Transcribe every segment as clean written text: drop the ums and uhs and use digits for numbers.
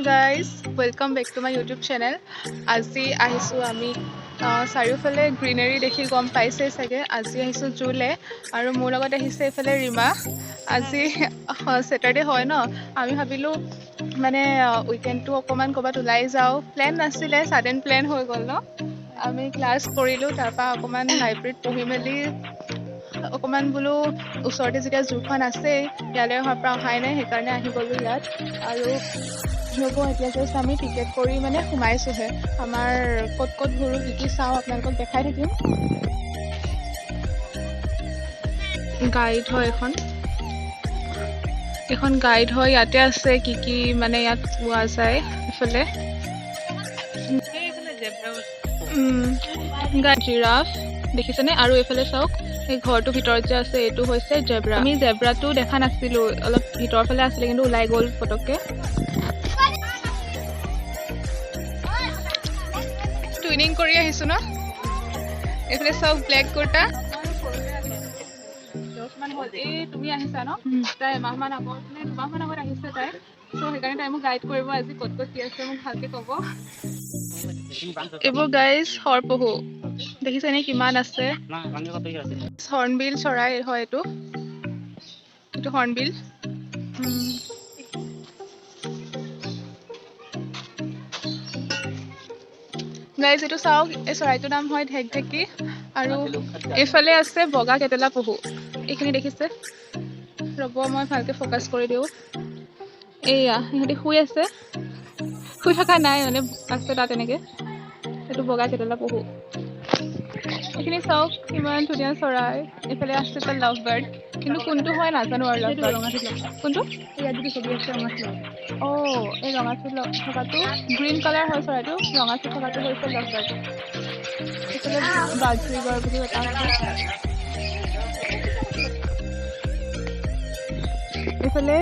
Guys, welcome back to my YouTube channel. আজি আহিছোঁ আমি চাৰিওফালে গ্ৰীনেৰী দেখি গম পাইছেই চাগে। আজি আহিছোঁ জুলে আৰু মোৰ লগত আহিছে এইফালে ৰীমা। আজি ছেটাৰডে হয় ন, আমি ভাবিলোঁ মানে উইকেণ্ডটো অকণমান ক'ৰবাত ওলাই যাওঁ। প্লেন নাছিলে, ছাডেন প্লেন হৈ গ'ল ন। আমি ক্লাছ কৰিলোঁ, তাৰপৰা অকণমান লাইব্ৰেৰীত পঢ়ি মেলি অকণমান বোলো ওচৰতে যেতিয়া জুখন আছেই, ইয়ালৈ অহাৰ পৰা অহাই নাই, সেইকাৰণে আহি গ'লোঁ ইয়াত। আৰু ৰ'ব, এতিয়া জাষ্ট আমি টিকেট কৰি মানে সোমাইছোঁহে। আমাৰ ক'ত ক'ত ঘূৰোঁ, কি কি চাওঁ আপোনালোকক দেখাই থাকিম। গাইড হয় এখন, এখন গাইড হয়, ইয়াতে আছে কি কি মানে ইয়াত পোৱা যায়। এইফালে জিৰাফ দেখিছেনে? আৰু এইফালে চাওক, এই ঘৰটোৰ ভিতৰত যে আছে এইটো হৈছে জেব্ৰা। আমি জেব্ৰাটো দেখা নাছিলোঁ, অলপ ভিতৰৰ ফালে আছিলে, কিন্তু ওলাই গ'ল পটককৈ। টুইনিং কৰি আহিছোঁ ন। এইফালে চাওক ব্লেক কুৰ্তা। এই তুমি আহিছা ন, তাই এমাহমান আগত নে দুমাহমান আগত আহিছে তাই। চ' সেইকাৰণে তাই মোক গাইড কৰিব আজি ক'ত ক'ত কি আছে, মোক ভালকৈ ক'ব। এইবোৰ গাইজ শৰপহু দেখিছেনে কিমান আছে। হৰ্ণবিল চৰাই হয় এইটো, এইটো হৰ্ণবিল। গাইজ এইটো চাওক, এই চৰাইটোৰ নাম হয় ঢেকঢেকী। আৰু এইফালে আছে বগা কেটেলা পহু, এইখিনি দেখিছে? ৰ'ব মই ভালকৈ ফ'কাছ কৰি দিওঁ। এইয়া সিহঁতি শুই আছে, শুই থকা নাই মানে আছে তাত এনেকৈ। এইটো বগা কেটেলা পহু। এইখিনি চাওক কিমান ধুনীয়া চৰাই। এইফালে আছে এটা লাভ বাৰ্ড, কিন্তু কোনটো হয় নাজানো আৰু। লাভ বাৰ্ড কোনটো? অঁ, এই ৰঙা চুট থকাটো গ্ৰীণ কালাৰ হয় চৰাইটো, ৰঙা চুট থকাটো হৈছে লাভ বাৰ্ড। এইফালে বাজৰিগড় বুলি এটা আছে। এইফালে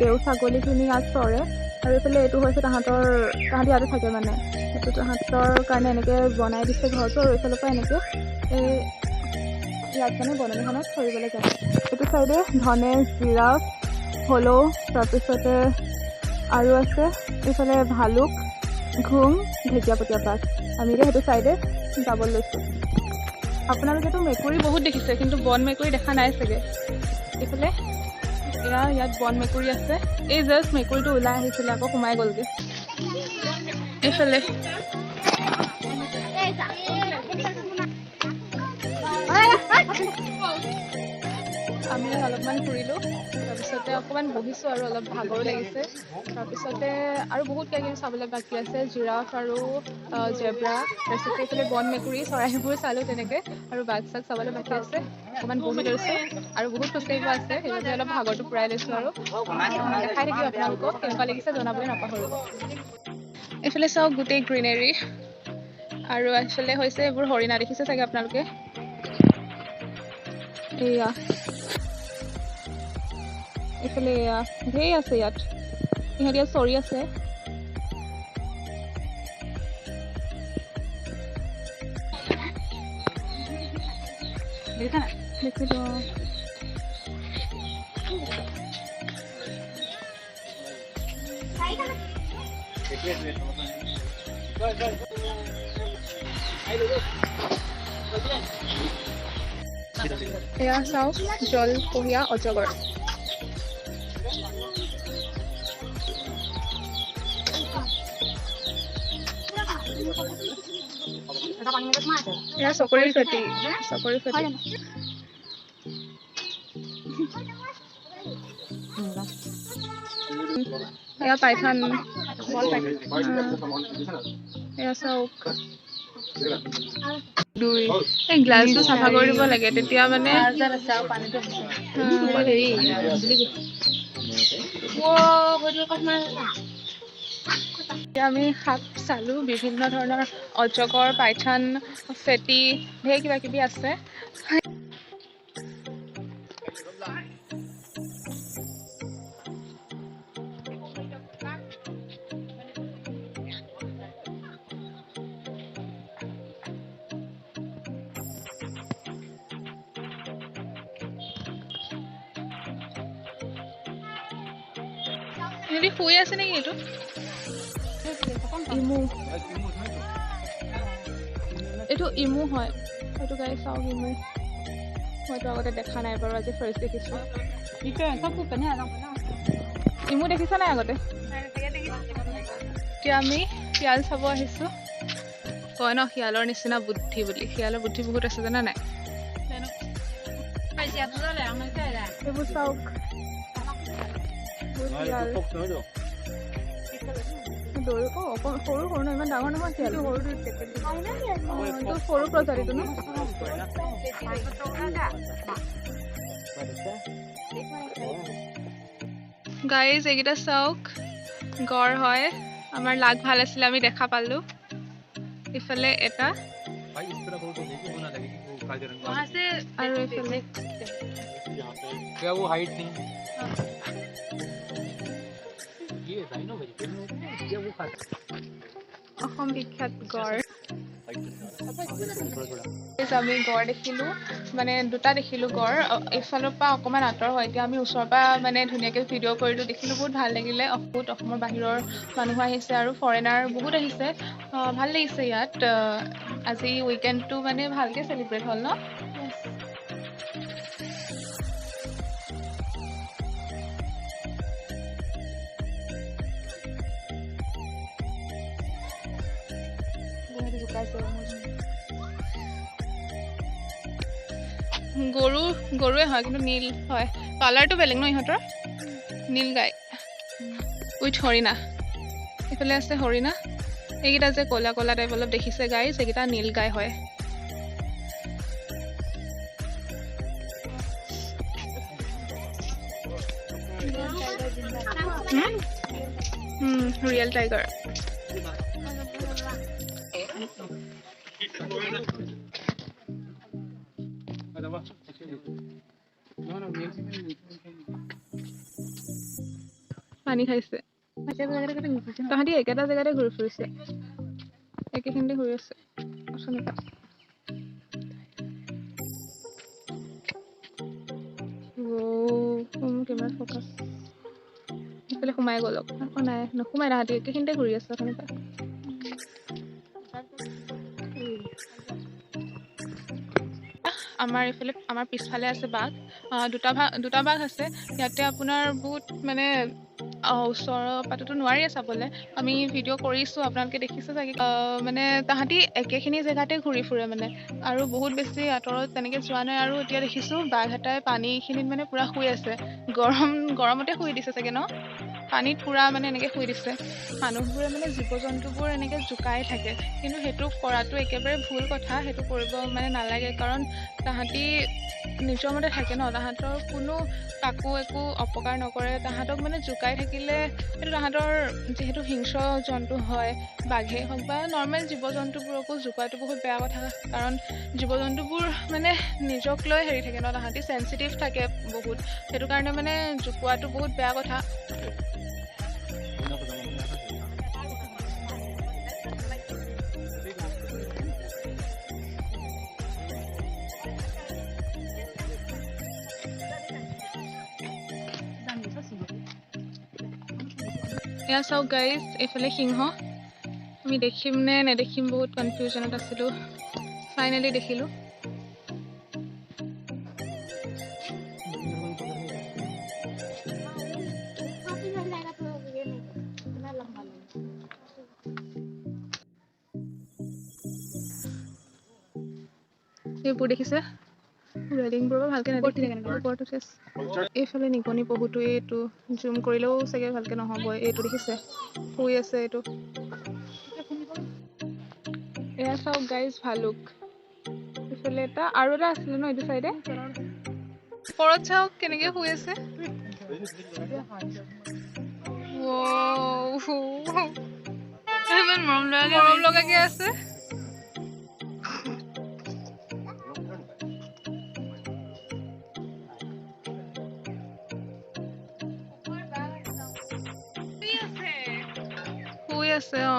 দেউ ছাগলীখিনি ইয়াত চৰে। আৰু এইফালে এইটো হৈছে তাহাঁতৰ, তাহাঁতি ইয়াতে থাকে মানে, সেইটো তাহাঁতৰ কাৰণে এনেকৈ বনাই দিছে ঘৰটো। আৰু এইফালৰ পৰা এনেকৈ এই ইয়াত মানে বননিখনত চৰিবলৈ যায়। এইটো চাইডে ধনেশ, জিৰাফ, হলৌ, তাৰপিছতে আৰু আছে এইফালে ভালুক, ঘুং, ঢেকীয়াপতীয়া বাঘ। আমি এতিয়া সেইটো চাইডে যাব লৈছোঁ। আপোনালোকেতো মেকুৰী বহুত দেখিছে, কিন্তু বন মেকুৰী দেখা নাই চাগে। এইফালে এয়া ইয়াত বন মেকুৰী আছে। এই জাষ্ট মেকুৰীটো ওলাই আহিছিলে, আকৌ সোমাই গ'লগৈ। এইফালে আমি অলপমান ফুৰিলোঁ, তাৰপিছতে অকণমান বহিছোঁ আৰু অলপ ভাগৰো লাগিছে। তাৰপিছতে আৰু বহুত কিবা কিবি চাবলৈ বাকী আছে, জিৰাফ আৰু জেব্ৰা, তাৰপিছতে এইফালে বন মেকুৰী চৰাইবোৰ চালোঁ তেনেকৈ, আৰু বাঘ চাগ চাবলৈ বাকী আছে। অকণমান বহি লৈছোঁ আৰু বহুত খোজকাঢ়িব আছে, সেইবাবে অলপ ভাগৰটো পূৰাই লৈছোঁ। আৰু দেখাই থাকিম আপোনালোকক, কেনেকুৱা লাগিছে জনাবলৈ নাপাহৰিব। এইফালে চাওক গোটেই গ্ৰীনেৰী। আৰু এইফালে হৈছে এইবোৰ হৰিণা, দেখিছে চাগে আপোনালোকে। এয়া এইফালে এয়া ঢেৰ আছে ইয়াত, ইহঁতি ইয়াত চৰি আছে। দেখিলোঁ। এয়া চাওক জলপহীয়া অজগৰ। এয়া চকৰি ফেটি, চকৰি ফেটি। এয়া পাইথান। এয়া চাওক দুই। এই গ্লাছটো চাফা কৰি দিব লাগে, তেতিয়া মানে আমি সাপ চালোঁ, বিভিন্ন ধৰণৰ অজগৰ, পাইথান, ফেটি, ঢেৰ কিবা কিবি আছে। ইহঁতি শুই আছে নেকি? এইটো ইমু, এইটো ইমু হয়। এইটো গাইজ চাওক, ইমু। মইতো আগতে দেখা নাই বাৰু, আজি ফাৰ্ষ্ট দেখিছোঁ। ইমু দেখিছা নাই আগতে? এতিয়া আমি শিয়াল চাব আহিছোঁ। কয় ন শিয়ালৰ নিচিনা বুদ্ধি বুলি, শিয়ালৰ বুদ্ধি বহুত আছে, জানা নাই? এইবোৰ চাওক, শিয়াল। দৌৰি, অ অকণ সৰু সৰু ন, ইমান ডাঙৰ নহয় শিয়াল। এইটো সৰু প্ৰজাতিটো ন। গাইজ, এইকেইটা চাওক, গড় হয়। আমাৰ লাক ভাল আছিলে, আমি দেখা পালো। ইফালে এটা আৰু এইফালে। क्या वो हाइट नहीं ये राइनो वेजिटेरियन होते हैं क्या वो खाते? অসম বিখ্যাত গড়। আমি গড় দেখিলোঁ, মানে দুটা দেখিলোঁ গড়। এইফালৰ পৰা অকণমান আঁতৰ হয়। এতিয়া আমি ওচৰৰ পৰা মানে ধুনীয়াকৈ ভিডিঅ' কৰিলোঁ, দেখিলোঁ, বহুত ভাল লাগিলে। বহুত অসমৰ বাহিৰৰ মানুহো আহিছে আৰু ফৰেনাৰ বহুত আহিছে। ভাল লাগিছে ইয়াত। আজি উইকেণ্ডটো মানে ভালকৈ চেলিব্ৰেট হ'ল ন? গৰু গৰুৱে হয়, কিন্তু নীল হয়, কালাৰটো বেলেগ ন ইহঁতৰ। নীল গাই উইথ হৰিণা। এইফালে আছে হৰিণা। এইকেইটা যে ক'লা ক'লা টাইপ অলপ দেখিছে গাই, সেইকেইটা নীল গাই হয়। Real tiger. পানী খাইছে। তাহাঁতি একেটা জেগাতে ঘূৰি ফুৰিছে, একেখিনিতে ঘূৰি আছে অথনিৰ পৰা। কেমেৰাত ফ'কাছ। সেইফালে সোমাই গ'ল। আকৌ নাই, নোসোমাই, তাহাঁতি একেখিনিতে ঘূৰি আছে অথনিৰ পৰা। আমাৰ এইফালে, আমাৰ পিছফালে আছে বাঘ। দুটা ভাগ, দুটা বাঘ আছে ইয়াতে। আপোনাৰ বহুত মানে ওচৰৰ পৰাটোতো নোৱাৰিয়ে চাবলৈ। আমি ভিডিঅ' কৰিছোঁ, আপোনালোকে দেখিছে চাগে। মানে তাহাঁতি একেখিনি জেগাতে ঘূৰি ফুৰে মানে, আৰু বহুত বেছি আঁতৰত তেনেকৈ যোৱা নাই। আৰু এতিয়া দেখিছোঁ বাঘ এটাই পানীখিনিত মানে পূৰা শুই আছে। গৰম, গৰমতে শুই দিছে চাগে ন? পানীত পূৰা মানে এনেকৈ শুই দিছে। মানুহবোৰে মানে জীৱ জন্তুবোৰ এনেকৈ জোকাই থাকে, কিন্তু সেইটো কৰাটো একেবাৰে ভুল কথা। সেইটো কৰিব মানে নালাগে, কাৰণ তাহাঁতি নিজৰ মতে থাকে ন। তাহাঁতৰ কোনো কাকো একো অপকাৰ নকৰে। তাহাঁতক মানে জোকাই থাকিলে সেইটো তাহাঁতৰ, যিহেতু হিংস্ৰ জন্তু হয়, বাঘেই হওক বা নৰ্মেল জীৱ জন্তুবোৰকো জোকোৱাটো বহুত বেয়া কথা, কাৰণ জীৱ জন্তুবোৰ মানে নিজক লৈ হেৰি থাকে ন, তাহাঁতি চেঞ্চিটিভ থাকে বহুত। সেইটো কাৰণে মানে জোকোৱাটো বহুত বেয়া কথা। এয়া চাওক গাইজ, এইফালে সিংহ। আমি দেখিম নে নেদেখিম বহুত কনফিউজনত আছিলোঁ, ফাইনেলি দেখিলোঁ। এইবোৰ দেখিছে ৰেলিংবোৰ ভালকে নেদেখি, ওপৰত উঠি আছে। এইফালে নিগনি পহুটো, এইটো জুম কৰিলেও চাগে ভালকে নহ'ব। এইটো দেখিছে, শুই আছে এইটো। এয়া চাওক গাইজ, ভালুক। এইফালে এটা আৰু এটা আছিলে ন এইটো চাইডে। ওপৰত চাওক কেনেকে শুই আছে। ইমান মৰম লগাকে আছে। শুই আছে অ।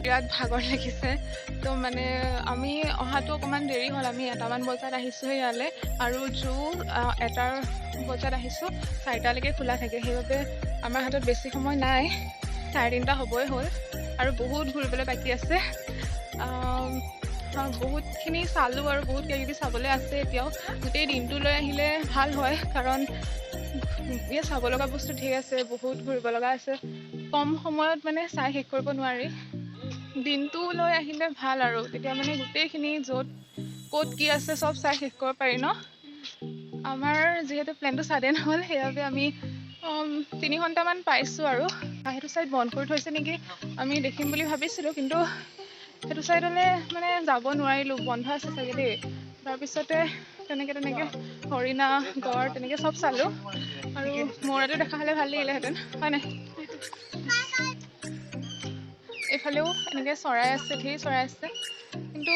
বিৰাট ভাগৰ লাগিছে। তো মানে আমি অহাটো অকণমান দেৰি হ'ল, আমি 1টামান বজাত আহিছোঁ ইয়ালৈ আৰু জু 1টাৰ বজাত আহিছোঁ, 4টালৈকে খোলা থাকে, সেইবাবে আমাৰ হাতত বেছি সময় নাই। 3:30 হ'বই হ'ল আৰু বহুত ঘূৰিবলৈ বাকী আছে। বহুতখিনি চালোঁ আৰু বহুত কিবা কিবি চাবলৈ আছে এতিয়াও। গোটেই দিনটো লৈ আহিলে ভাল হয়, কাৰণ ইয়াত চাব লগা বস্তু ধেৰ আছে, বহুত ঘূৰিব লগা আছে, কম সময়ত মানে চাই শেষ কৰিব নোৱাৰি। দিনটো লৈ আহিলে ভাল আৰু তেতিয়া মানে গোটেইখিনি য'ত ক'ত কি আছে চব চাই শেষ কৰিব পাৰি ন। আমাৰ যিহেতু প্লেনটো ছাডেন হ'ল, সেইবাবে আমি 3 ঘণ্টামান পাইছোঁ আৰু। সেইটো ছাইড বন্ধ কৰি থৈছে নেকি, আমি দেখিম বুলি ভাবিছিলোঁ, কিন্তু সেইটো ছাইডলৈ মানে যাব নোৱাৰিলোঁ, বন্ধ আছে চাগে দেই। তাৰপিছতে তেনেকৈ তেনেকৈ হৰিণা, গঁড় তেনেকৈ চব চালোঁ আৰু মৌৰাটো দেখা হ'লে ভাল লাগিলেহেঁতেন, হয় নাই? এইফালেও এনেকৈ চৰাই আছে, ধেৰ চৰাই আছে, কিন্তু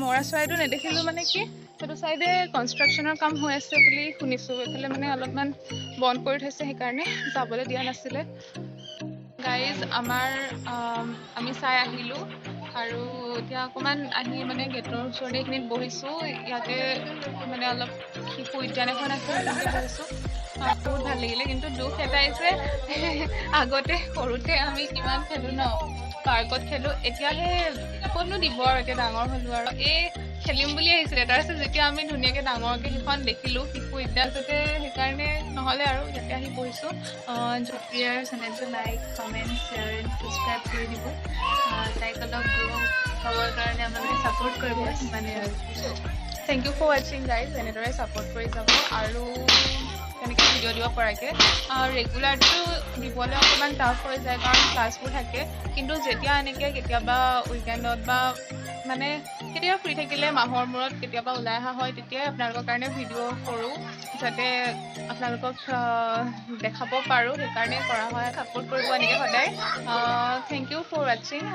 মৌৰা চৰাইটো নেদেখিলোঁ। মানে কি, সেইটো ছাইডে কনষ্ট্ৰাকশ্যনৰ কাম হৈ আছে বুলি শুনিছোঁ, এইফালে মানে অলপমান বন্ধ কৰি থৈছে, সেইকাৰণে যাবলৈ দিয়া নাছিলে। গাইজ, আমি চাই আহিলোঁ আৰু এতিয়া অকণমান আহি মানে গেটৰ ওচৰতে এইখিনিত বহিছোঁ। ইয়াতে মানে অলপ শিশু উদ্যান এখন আছে, তাতে বহিছোঁ। বহুত ভাল লাগিলে, কিন্তু দুখ এটাই যে আগতে সৰুতে আমি কিমান খেলোঁ ন, পাৰ্কত খেলোঁ, এতিয়াহে ক'তনো দিব আৰু, এতিয়া ডাঙৰ হ'লোঁ আৰু। এই খেলিম বুলি আহিছিলে, তাৰপিছত যেতিয়া আমি ধুনীয়াকৈ ডাঙৰকৈ সেইখন দেখিলোঁ শিশু উদ্যান, তাতে সেইকাৰণে নহ'লে আৰু ইয়াতে আহি বহিছোঁ। প্ৰিয়াৰ চেনেলটো like, comment, share and subscribe কৰি দিব। তাইক অলপ গ্ৰ' হ'বৰ কাৰণে আপোনালোকে ছাপোৰ্ট কৰিব মানে আৰু। Thank you for watching, guys. এনেদৰে ছাপোৰ্ট কৰি যাব আৰু তেনেকৈ ভিডিঅ' দিব পৰাকৈ। ৰেগুলাৰটো দিবলৈ অকণমান টাফ হৈ যায়, কাৰণ ক্লাছবোৰ থাকে, কিন্তু যেতিয়া এনেকৈ কেতিয়াবা উইকেণ্ডত বা মানে কেতিয়াবা ফ্ৰী থাকিলে মাহৰ মূৰত কেতিয়াবা ওলাই অহা হয়, তেতিয়াই আপোনালোকৰ কাৰণে ভিডিঅ' কৰোঁ, যাতে আপোনালোকক দেখাব পাৰোঁ, সেইকাৰণে কৰা হয়। ছাপোৰ্ট কৰিব এনেকৈ সদায়। Thank you for watching.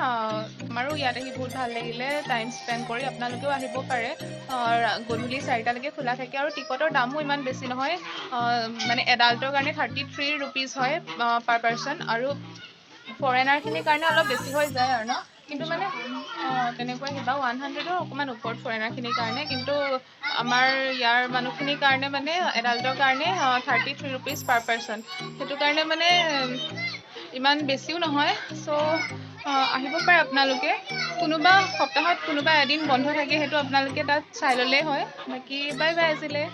আমাৰো ইয়াত আহি বহুত ভাল লাগিলে টাইম স্পেণ্ড কৰি। আপোনালোকেও আহিব পাৰে। গধূলি 4টালৈকে খোলা থাকে আৰু টিকটৰ দামো ইমান বেছি নহয়। মানে এডাল্টৰ কাৰণে 33 ৰুপিজ হয় পাৰ পাৰ্চন, আৰু ফৰেনাৰখিনিৰ কাৰণে অলপ বেছি হৈ যায় আৰু ন, কিন্তু মানে তেনেকুৱা কিবা 100ৰ অকণমান ওপৰত ফৰেনাৰখিনিৰ কাৰণে, কিন্তু আমাৰ ইয়াৰ মানুহখিনিৰ কাৰণে মানে এডাল্টৰ কাৰণে 33 ৰুপিজ পাৰ পাৰ্চন, সেইটো কাৰণে মানে ইমান বেছিও নহয়। চ' আহিব পাৰে আপোনালোকে। কোনোবা সপ্তাহত কোনোবা এদিন বন্ধ থাকে, সেইটো আপোনালোকে তাত চাই ল'লেই হয়। বাকী বাই বাই আজিলৈ।